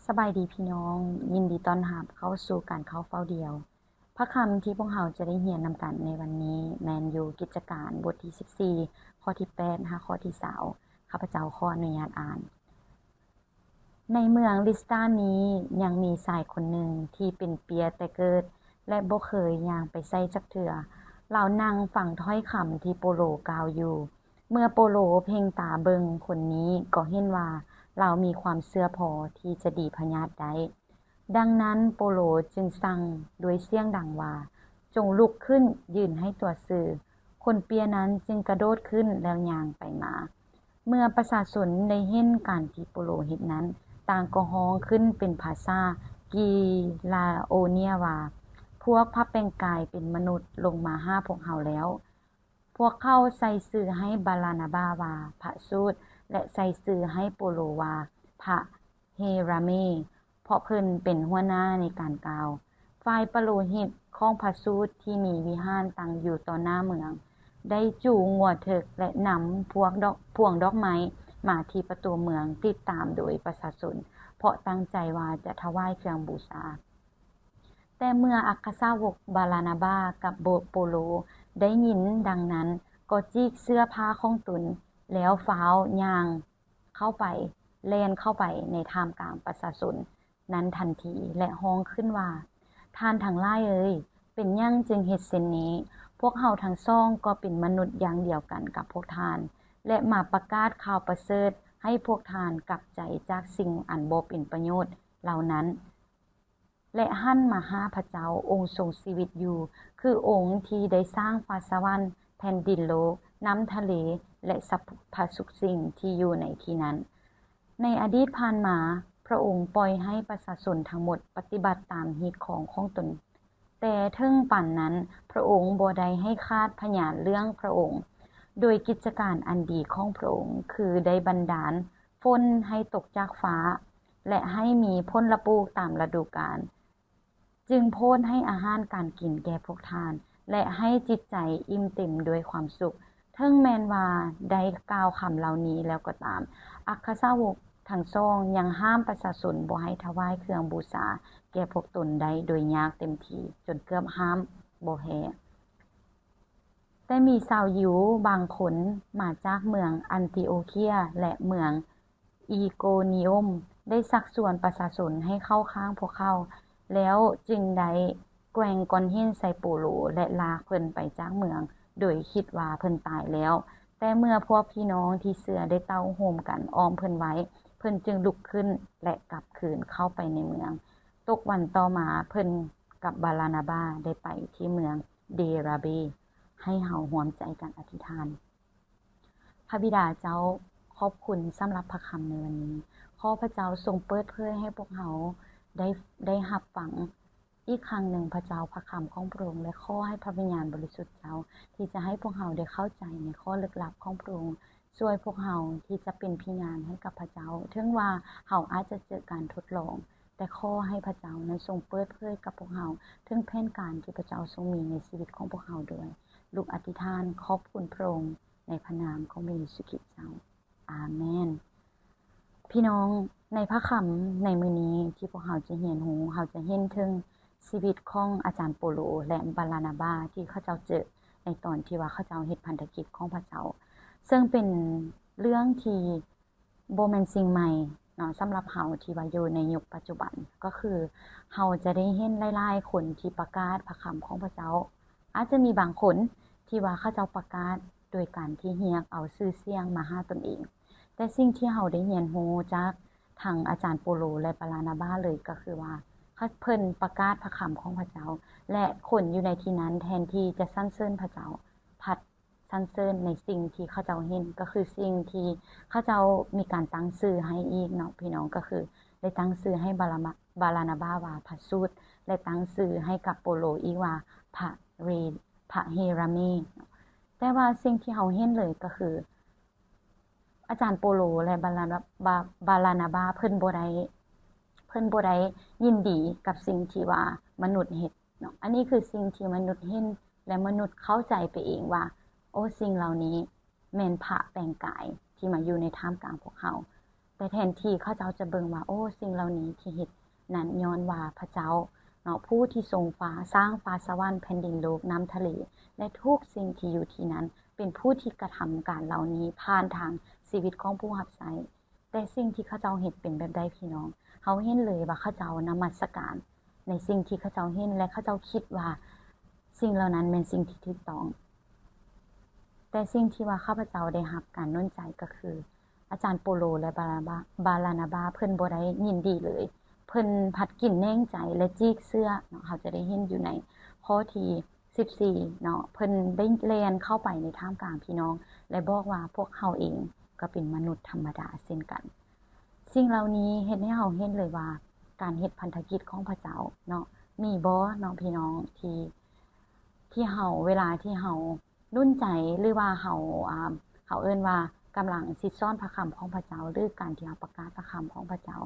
ສະບາຍດີພີ່ນ້ອງ, ຍິນດີຕ້ອນຮັບເຂົ້າສູ່ການເຂົ້າເຝົ້າດ່ຽວ. ພະຄຳທີ່ພວກເຮົາຈະໄດ້ຮຽນນຳກັນໃນວັນນີ້ ແມ່ນຢູ່ກິດຈະການບົດທີສິບສີ່ ຂໍ້ທີແປດ ຫາຂໍ້ທີຊາວ. ຂ້າພະເຈົ້າຂໍອະນຸຍາດອ່ານ. ໃນເມືອງລິສຕານີ້ ຍັງມີຊາຍຄົນໜຶ່ງທີ່ເປັນເປຍແຕ່ເກີດ ແລະ ບໍ່ເຄີຍຍ່າງໄປໃສຈັກເທື່ອ. ລາວນັ່ງຟັງຖ້ອຍຄຳທີ່ໂປໂລກ່າວຢູ່. ເມື່ອໂປໂລເພັ່ງຕາເບິ່ງຄົນນີ້ ກໍເຫັນວ່າລາວມີຄວາມເຊື່ອພໍທີ່ຈະດີພະຍາດໄດ້. ດັ່ງນັ້ນ ໂປໂລຈຶ່ງສັ່ງດ້ວຍສຽງດັງວ່າ, ຈົ່ງລຸກຂຶ້ນ, ຢືນໃຫ້ຕົວຊື່. ຄົນເປຍນັ້ນຈຶ່ງກະໂດດຂຶ້ນແລ້ວຍ່າງໄປມາ. ເມື່ອປະຊາຊົນໄດ້ເຫັນການທີ່ໂປໂລເຮັດນັ້ນ, ຕ່າງກໍຮ້ອງຂຶ້ນເປັນພາສາກີລາໂອເນຍວ່າ, ພວກພະແປງກາຍເປັນມະນຸດລົງມາຫາພວກເຮົາແລ້ວ. ພວກເຂົາໃສ່ຊື່ໃຫ້ບາລານາບາວ່າພະສູດ ແລະ ໃສ່ຊື່ໃຫ້ໂປໂລວ່າພະເຮຣາເມ, ເພາະເພິ່ນເປັນຫົວໜ້າໃນການກ່າວ. ຝ່າຍປະໂລຫິດຂອງພະສູດທີ່ມີວິຫານຕັ້ງຢູ່ຕໍ່ໜ້າເມືອງ ໄດ້ຈູງງົວເຖິກ ແລະ ນຳພວກດອກ, ພວງດອກໄມ້ມາທີ່ປະຕູເມືອງ ຕິດຕາມໂດຍປະຊາຊົນ, ເພາະຕັ້ງໃຈວ່າຈະຖວາຍເຄື່ອງບູຊາ. ແຕ່ເມື່ອອັກຄະສາວົກບາລານາບາກັບໂປໂລໄດ້ຍິນດັ່ງນັ້ນ, ກໍຈີກເສື້ອຜ້າຂອງຕົນ, ແລ້ວຟ້າວຍ່າງເຂົ້າໄປ, ແລ່ນເຂົ້າໄປໃນທ່າມກາງປະຊາຊົນນັ້ນທັນທີ ແລະ ຮ້ອງຂຶ້ນວ່າ, ທ່ານທັງຫຼາຍເອີຍ, ເປັນຫຍັງຈຶ່ງເຮັດເຊັ່ນນີ້? ພວກເຮົາທັງສອງກໍເປັນມະນຸດຢ່າງດຽວກັນກັບພວກທ່ານ, ແລະ ມາປະກາດຂ່າວປະເສີດໃຫ້ພວກທ່ານກັບໃຈຈາກສິ່ງອັນບໍ່ເປັນປະໂຫຍດເຫຼົ່ານັ້ນ. ແລະ ຫັນມາຫາພະເຈົ້າອົງຊົງຊີວິດຢູ່, ຄືອົງທີ່ໄດ້ສ້າງຟ້າສະຫວັນ, ແຜ່ນດິນໂລກ, ນ້ຳທະເລ ແລະ ສັບພະທຸກສິ່ງທີ່ຢູ່ໃນທີ່ນັ້ນ. ໃນອະດີດຜ່ານມາ, ພະອົງປ່ອຍໃຫ້ປະຊາຊົນທັງໝົດປະຕິບັດຕາມຮີດຄອງຂອງຕົນ, ແຕ່ເຖິງປານນັ້ນ, ພະອົງບໍ່ໄດ້ໃຫ້ຂາດພະຍານເລື່ອງພະອົງ, ໂດຍກິດຈະການອັນດີຂອງພະອົງ ຄືໄດ້ບັນດານຝົນໃຫ້ຕົກຈາກຟ້າ ແລະ ໃຫ້ມີຜົນລະປູກຕາມລະດູການ, ຈຶ່ງໂພດໃຫ້ອາຫານການກິນແກ່ພວກທ່ານ ແລະ ໃຫ້ຈິດໃຈອີ່ມເຕັມດ້ວຍຄວາມສຸກ. ເຖິງແມ່ນວ່າໄດ້ກ່າວຄຳເຫຼົ່ານີ້ແລ້ວກໍຕາມ, ອັກຄະສາວົກທັງສອງຍັງຫ້າມປະຊາຊົນບໍ່ໃຫ້ຖວາຍເຄື່ອງບູຊາແກ່ພວກຕົນໄດ້ໂດຍຍາກເຕັມທີ, ຈົນເກືອບຫ້າມບໍ່ແພ້. ແຕ່ມີຊາວຢິວບາງຄົນມາຈາກເມືອງອັນຕິໂອເຄຍ ແລະ ເມືອງ ອີໂກນິໂອມ ໄດ້ຊັກຊວນປະຊາຊົນໃຫ້ເຂົ້າຂ້າງພວກເຂົາ, ແລ້ວຈຶ່ງໄດ້ແກວ່ງກ້ອນຫີນໃສ່ໂປໂລ ແລະ ລາກເພິ່ນໄປຈາກເມືອງ, ໂດຍຄິດວ່າເພິ່ນຕາຍແລ້ວ. ແຕ່ເມື່ອພວກພີ່ນ້ອງທີ່ເຊື່ອໄດ້ເຕົ້າໂຮມກັນອ້ອມເພິ່ນໄວ້, ເພິ່ນຈຶ່ງລຸກຂຶ້ນ ແລະ ກັບຄືນເຂົ້າໄປໃນເມືອງ. ຕົກວັນຕໍ່ມາ, ເພິ່ນກັບບາລານາບາໄດ້ໄປທີ່ເມືອງເດຣາເບ. ໃຫ້ເຮົາຮ່ວມໃຈກັນອະທິຖານ. ພະບິດາເຈົ້າ, ຂອບຄຸນສຳລັບພະຄຳໃນວັນນີ້. ຂໍພະເຈົ້າຊົງເປີດເຜີຍໃຫ້ພວກເຮົາໄດ້, ໄດ້ຮັບຟັງອີກຄັ້ງໜຶ່ງ, ພະເຈົ້າ, ພະຄຳຂອງພະອົງ, ແລະ ຂໍໃຫ້ພະວິນຍານບໍລິສຸດເຈົ້າ ທີ່ຈະໃຫ້ພວກເຮົາໄດ້ເຂົ້າໃຈໃນຂໍ້ເລິກລັບຂອງພະອົງ, ຊ່ວຍພວກເຮົາທີ່ຈະເປັນພະຍານໃຫ້ກັບພະເຈົ້າ. ເຖິງວ່າເຮົາອາດຈະເຈີການທົດລອງ, ແຕ່ຂໍໃຫ້ພະເຈົ້ານັ້ນຊົງເປີດເຜີຍກັບພວກເຮົາເຖິງແຜນການທີ່ພະເຈົ້າຊົງມີໃນຊີວິດຂອງພວກເຮົາດ້ວຍ. ລູກອະທິຖານຂອບຄຸນພະອົງໃນພະນາມຂອງພະເຢຊູຄຣິດເຈົ້າ. ອາເມນ. ພີ່ນ້ອງ, ໃນພະຄຳໃນມື້ນີ້ທີ່ພວກເຮົາຈະຮຽນຮູ້, ເຮົາຈະເຫັນເຖິງຊີວິດຂອງອາຈານໂປໂລ ແລະ ບາລານາບາ ທີ່ເຂົາເຈົ້າເຈີໃນຕອນທີ່ວ່າເຂົາເຈົ້າເຮັດພັນທະກິດຂອງພະເຈົ້າ, ເຊິ່ງເປັນເລື່ອງທີ່ ບໍ່ແມ່ນສິ່ງໃໝ່ເນາະ ສຳລັບເຮົາທີ່ວ່າຢູ່ໃນຍຸກປັດຈຸບັນ, ກໍຄືເຮົາຈະໄດ້ເຫັນຫຼາຍໆຄົນທີ່ປະກາດພະຄຳຂອງພະເຈົ້າ. ອາດຈະມີບາງຄົນທີ່ວ່າເຂົາເຈົ້າປະກາດໂດຍການທີ່ຮຽກເອົາຊື່ສຽງມາຫາຕົນເອງ, ແຕ່ສິ່ງທີ່ເຮົາໄດ້ຮຽນຮູ້ຈາກທັງອາຈານໂປໂລ ແລະ ບາລານາບາເລີຍ ກໍຄືວ່າເພິ່ນປະກາດພະຄຳຂອງພະເຈົ້າ ແລະ ຄົນຢູ່ໃນທີ່ນັ້ນແທນທີ່ຈະສັນເສີນພະເຈົ້າ ພັດ ສັນເສີນໃນສິ່ງທີ່ເຂົາເຈົ້າເຫັນ, ກໍຄືສິ່ງທີ່ເຂົາເຈົ້າມີການຕັ້ງຊື່ໃຫ້ອີກເນາະ ພີ່ນ້ອງ, ກໍຄືໄດ້ຕັ້ງຊື່ໃຫ້ບາລາມະ, ບາລານາບາວ່າພະສູດ ແລະ ຕັ້ງຊື່ໃຫ້ກັບໂປໂລອີກວ່າພະເຣ, ພະເຮຣາເມ. ແຕ່ວ່າສິ່ງທີ່ເຮົາເຫັນເລີຍກໍຄື ອາຈານໂປໂລ ແລະ ບາລານາ, ບາ, ບາລານາບາ ເພິ່ນບໍ່ໄດ້, ເພິ່ນບໍ່ໄດ້ຍິນດີກັບສິ່ງທີ່ວ່າມະນຸດເຮັດ. ເນາະ, ອັນນີ້ຄືສິ່ງທີ່ມະນຸດເຫັນ ແລະ ມະນຸດເຂົ້າໃຈໄປເອງວ່າ, ໂອ້, ສິ່ງເຫຼົ່ານີ້ແມ່ນພະແປງກາຍທີ່ມາຢູ່ໃນທ່າມກາງພວກເຮົາ. ແຕ່ແທນທີ່ເຂົາເຈົ້າຈະເບິ່ງວ່າ ໂອ້ ສິ່ງເຫຼົ່ານີ້ທີ່ເຮັດນັ້ນຍ້ອນວ່າພະເຈົ້າເນາະ ຜູ້ທີ່ຊົງຟ້າ ສ້າງຟ້າສະຫວັນ, ແຜ່ນດິນໂລກ, ນ້ຳທະເລ ແລະ ທຸກສິ່ງທີ່ຢູ່ທີ່ນັ້ນ ເປັນຜູ້ທີ່ກະທຳການເຫຼົ່ານີ້ຜ່ານທາງຊີວິດຂອງຜູ້ຮັບໃຊ້. ແຕ່ສິ່ງທີ່ເຂົາເຈົ້າເຮັດເປັນແບບໃດພີ່ນ້ອງ? ເຮົາເຫັນເລີຍວ່າເຂົາເຈົ້ານະມັດສະການໃນສິ່ງທີ່ເຂົາເຈົ້າເຫັນ ແລະ ເຂົາເຈົ້າຄິດວ່າສິ່ງເຫຼົ່ານັ້ນແມ່ນສິ່ງທີ່ຖືກຕ້ອງ. ແຕ່ສິ່ງທີ່ວ່າຂ້າພະເຈົ້າໄດ້ຮັບການໜູນໃຈກໍຄື ອາຈານໂປໂລ ແລະ ບາລາບາ ບາລານາບາ ເພິ່ນບໍ່ໄດ້ຍິນດີເລີຍ. ເພິ່ນພັດກິນແໜງໃຈ ແລະ ຈີກເສື້ອເນາະ. ເຮົາຈະໄດ້ເຫັນຢູ່ໃນຂໍ້ທີສິບສີ່ເນາະ, ເພິ່ນໄດ້ແລ່ນເຂົ້າໄປໃນທ່າມກາງພີ່ນ້ອງ ແລະ ບອກວ່າ ພວກເຮົາເອງກໍເປັນມະນຸດທຳມະດາເຊັ່ນກັນ. ສິ່ງເຫຼົ່ານີ້ເຮັດໃຫ້ເຮົາເຫັນເລີຍວ່າ ການເຮັດພັນທະກິດຂອງພະເຈົ້າເນາະ ມີບໍ່ເນາະພີ່ນ້ອງ ທີ່ ທີ່ເຮົາ ເວລາທີ່ເຮົາໜູນໃຈ ຫຼືວ່າເຮົາ ອ່າ ເຮົາເອີ້ນວ່າກຳລັງຊິສອນພະຄຳຂອງພະເຈົ້າ ຫຼືການທີ່ເຮົາປະກາດພະຄຳຂອງພະເຈົ້າ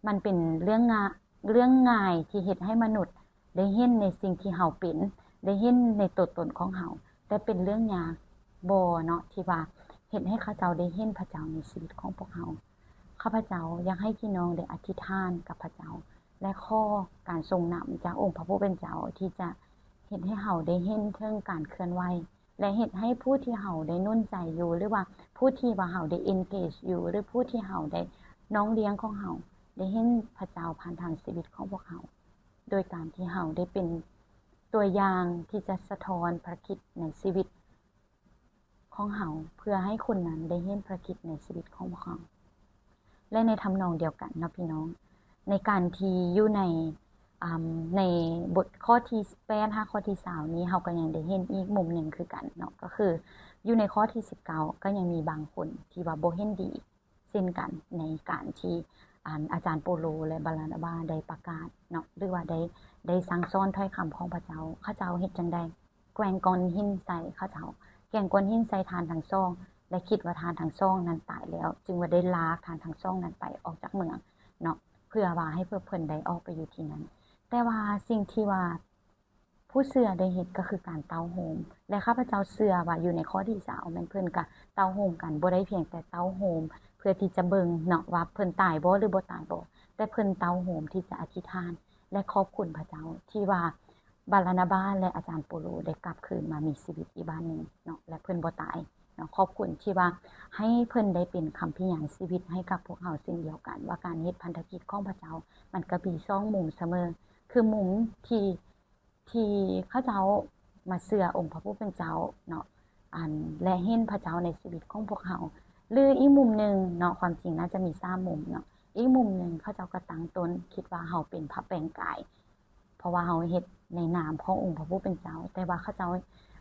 ມັນເປັນເລື່ອງງາ ເລື່ອງງ່າຍທີ່ເຮັດໃຫ້ມະນຸດໄດ້ເຫັນໃນສິ່ງທີ່ເຮົາເປັນ, ໄດ້ເຫັນໃນຕົວຕົນຂອງເຮົາ, ແຕ່ເປັນເລື່ອງຍາກບໍ່ເນາະ ທີ່ວ່າເຮັດໃຫ້ເຂົາເຈົ້າໄດ້ເຫັນພະເຈົ້າໃນຊີວິດຂອງພວກເຮົາ? ຂ້າພະເຈົ້າຢາກໃຫ້ພີ່ນ້ອງໄດ້ອະທິຖານກັບພະເຈົ້າ ແລະ ຂໍການຊົງນຳຈາກອົງພະຜູ້ເປັນເຈົ້າ ທີ່ຈະເຮັດໃຫ້ເຮົາໄດ້ເຫັນເຖິງການເຄື່ອນໄຫວ ແລະ ເຮັດໃຫ້ຜູ້ທີ່ເຮົາໄດ້ໜູນໃຈຢູ່ ຫຼືວ່າຜູ້ທີ່ວ່າເຮົາໄດ້ engage ຢູ່ ຫຼືຜູ້ທີ່ເຮົາໄດ້ນ້ອງລ້ຽງຂອງເຮົາ ໄດ້ເຫັນພະເຈົ້າຜ່ານທາງຊີວິດຂອງພວກເຮົາ ໂດຍການທີ່ເຮົາໄດ້ເປັນຕົວຢ່າງທີ່ຈະສະທ້ອນພະຄຣິດໃນຊີວິດຂອງເຮົາ ເພື່ອໃຫ້ຄົນນັ້ນໄດ້ເຫັນພະຄຣິດໃນຊີວິດຂອງພວກເຮົາ. ແລະ ໃນທຳນອງດຽວກັນເນາະພີ່ນ້ອງ ໃນການທີ່ຢູ່ໃນ ອ່າ ໃນບົດຂໍ້ທີແປດຫາຂໍ້ທີຊາວນີ້ ເຮົາກໍຍັງໄດ້ເຫັນອີກມຸມໜຶ່ງຄືກັນເນາະ ກໍຄືຢູ່ໃນຂໍ້ທີສິບເກົ້າ ກໍຍັງມີບາງຄົນທີ່ວ່າບໍ່ເຫັນດີເຊັ່ນກັນ ໃນການທີ່ ອ່າ ອາຈານໂປໂລ ແລະ ບາລານາບາໄດ້ປະກາດເນາະ ຫຼືວ່າໄດ້ ໄດ້ສັ່ງສອນຖ້ອຍຄຳຂອງພະເຈົ້າ. ເຂົາເຈົ້າເຮັດຈັ່ງໃດ? ແກວ່ງກ້ອນຫີນໃສ່ເຂົາເຈົ້າ, ແກວ່ງກ້ອນຫີນໃສ່ທ່ານທັງສອງ ແລະ ຄິດວ່າທ່ານທັງສອງນັ້ນຕາຍແລ້ວ ຈຶ່ງວ່າໄດ້ລາກທ່ານທັງສອງນັ້ນໄປອອກຈາກເມືອງເນາະ ເພື່ອວ່າໃຫ້ພວກເພິ່ນໄດ້ອອກໄປຢູ່ທີ່ນັ້ນ. ແຕ່ວ່າສິ່ງທີ່ວ່າຜູ້ເຊື່ອໄດ້ເຮັດກໍຄືການເຕົ້າໂຮມ ແລະ ຂ້າພະເຈົ້າເຊື່ອວ່າຢູ່ໃນຂໍ້ທີຊາວ ແມ່ນເພິ່ນກະເຕົ້າໂຮມກັນ ບໍ່ໄດ້ພຽງແຕ່ເຕົ້າໂຮມເພື່ອທີ່ຈະເບິ່ງເນາະວ່າເພິ່ນຕາຍບໍ່ ຫຼື ບໍ່ຕາຍບໍ່, ແຕ່ເພິ່ນເຕົ້າໂຮມທີ່ຈະອະທິຖານ ແລະ ຂອບຄຸນພະເຈົ້າທີ່ວ່າ ບາລານາບາ ແລະ ອາຈານໂປໂລ ໄດ້ກັບຄືນມາມີຊີວິດອີກບາດໜຶ່ງເນາະ ແລະ ເພິ່ນບໍ່ຕາຍເນາະ. ຂອບຄຸນທີ່ວ່າໃຫ້ເພິ່ນໄດ້ເປັນຄຳພະຍານຊີວິດໃຫ້ກັບພວກເຮົາເຊັ່ນດຽວກັນ ວ່າການເຮັດພັນທະກິດຂອງພະເຈົ້າ ມັນກໍມີສອງມຸມສະເໝີ ຄືມຸມທີ່ ທີ່ເຂົາເຈົ້າມາເຊື່ອອົງພະຜູ້ເປັນເຈົ້າເນາະ ອັນ ແລະ ເຫັນພະເຈົ້າໃນຊີວິດຂອງພວກເຮົາ ຫຼື ອີກມຸມໜຶ່ງເນາະ ຄວາມຈິງໜ້າຈະມີສາມມຸມເນາະ. ອີກມຸມໜຶ່ງເຂົາເຈົ້າກໍຕັ້ງຕົ້ນຄິດວ່າເຮົາເປັນພະແປງກາຍ ເພາະວ່າເຮົາເຮັດໃນນາມຂອງອົງພະຜູ້ເປັນເຈົ້າ ແຕ່ວ່າເຂົາເຈົ້າ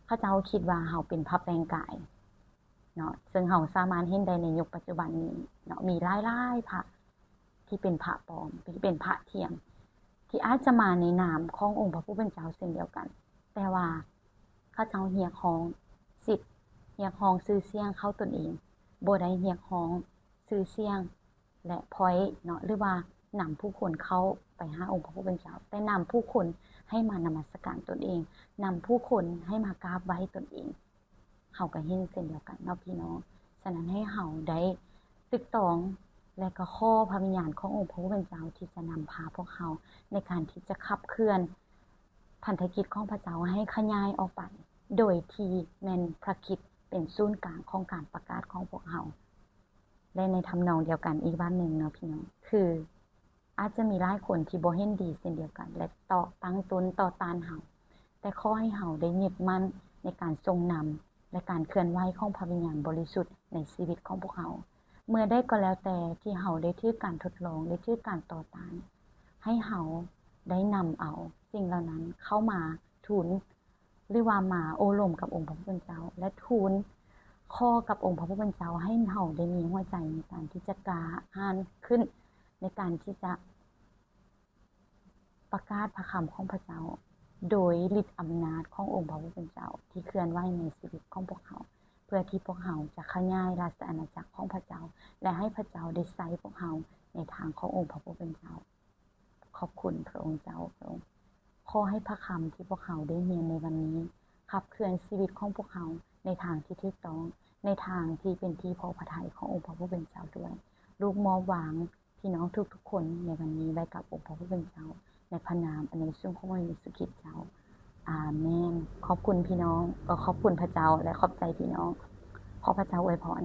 ເຂົາເຈົ້າຄິດວ່າເຮົາເປັນພະແປງກາຍເນາະ ເຊິ່ງເຮົາສາມາດເຫັນໄດ້ໃນຍຸກປັດຈຸບັນນີ້ເນາະ ມີຫຼາຍໆພະທີ່ເປັນພະປອມ ທີ່ເປັນພະທຽມ ທີ່ອາດຈະມາໃນນາມຂອງອົງພະຜູ້ເປັນເຈົ້າເຊັ່ນດຽວກັນ ແຕ່ວ່າເຂົາເຈົ້າຮຽກຮ້ອງສິດ ຮຽກຮ້ອງຊື່ສຽງເຂົ້າຕົນເອງ ບໍ່ໄດ້ຮຽກຮ້ອງຊື່ສຽງ ແລະ ພອຍເນາະ ຫຼືວ່ານຳຜູ້ຄົນເຂົ້າໄປຫາອົງພະຜູ້ເປັນເຈົ້າ ແຕ່ນຳຜູ້ຄົນໃຫ້ມານະມັດສະການຕົນເອງ ນຳຜູ້ຄົນໃຫ້ມາກາບໄຫວ້ຕົນເອງ ເຮົາກໍເຫັນເຊັ່ນດຽວກັນເນາະພີ່ນ້ອງ. ສະນັ້ນໃຫ້ເຮົາໄດ້ຕຶກຕອງ ແລະ ກໍຂໍພະວິນຍານຂອງອົງພະຜູ້ເປັນເຈົ້າທີ່ຈະນຳພາພວກເຮົາໃນການທີ່ຈະຂັບເຄື່ອນພັນທະກິດຂອງພະເຈົ້າໃຫ້ຂະຫຍາຍອອກໄປ ໂດຍທີ່ແມ່ນພະຄຣິດເປັນສູນກາງຂອງການປະກາດຂອງພວກເຮົາ. ແລະ ໃນທຳນອງດຽວກັນອີກບາດໜຶ່ງເນາະພີ່ນ້ອງ ຄືອາດຈະມີຫຼາຍຄົນທີ່ບໍ່ເຫັນດີເຊັ່ນດຽວກັນ ແລະ ຕໍ່ ຕັ້ງຕົ້ນຕໍ່ຕ້ານເຮົາ, ແຕ່ຂໍໃຫ້ເຮົາໄດ້ຍຶດໝັ້ນໃນການຊົງນຳ ແລະ ການເຄື່ອນໄຫວຂອງພະວິນຍານບໍລິສຸດໃນຊີວິດຂອງພວກເຮົາ. ເມື່ອໃດກໍແລ້ວແຕ່ທີ່ເຮົາໄດ້ຖືກການທົດລອງ, ໄດ້ຖືກການຕໍ່ຕ້ານ, ໃຫ້ເຮົາໄດ້ນຳເອົາສິ່ງເຫຼົ່ານັ້ນເຂົ້າມາທູນ ຫຼືວ່າມາໂອ້ລົມກັບອົງພະຜູ້ເປັນເຈົ້າ ແລະ ທູນຂໍກັບອົງພະຜູ້ເປັນເຈົ້າ ໃຫ້ເຮົາໄດ້ມີຫົວໃຈໃນການທີ່ຈະກ້າຫານຂຶ້ນ ໃນການທີ່ຈະປະກາດພະຄຳຂອງພະເຈົ້າ ໂດຍລິດອຳນາດຂອງອົງພະຜູ້ເປັນເຈົ້າທີ່ເຄື່ອນໄຫວໃນຊີວິດຂອງພວກເຮົາ ເພື່ອທີ່ພວກເຮົາຈະຂະຫຍາຍລາຊະອານາຈັກຂອງພະເຈົ້າ ແລະ ໃຫ້ພະເຈົ້າໄດ້ໃຊ້ພວກເຮົາໃນທາງຂອງອົງພະຜູ້ເປັນເຈົ້າ. ຂອບຄຸນພະອົງເຈົ້າ, ພະອົງຂໍໃຫ້ພະຄຳທີ່ພວກເຮົາໄດ້ຮຽນໃນວັນນີ້ ຂັບເຄື່ອນຊີວິດຂອງພວກເຮົາໃນທາງທີ່ຖືກຕ້ອງ, ໃນທາງທີ່ເປັນທີ່ພໍພະໄທຂອງອົງພະຜູ້ເປັນເຈົ້າດ້ວຍ. ລູກມອບວາງພີ່ນ້ອງທຸກໆຄົນໃນວັນນີ້ໄວ້ກັບອົງພະຜູ້ເປັນເຈົ້າ ໃນພະນາມອັນຍອດສູງຂອງພະເຢຊູຄຣິດເຈົ້າ. ອາເມນ. ຂອບຄຸນພີ່ນ້ອງ, ເອີ, ຂອບຄຸນພະເຈົ້າ ແລະ ຂອບໃຈພີ່ນ້ອງ. ຂໍພະເຈົ້າອວຍພອນ.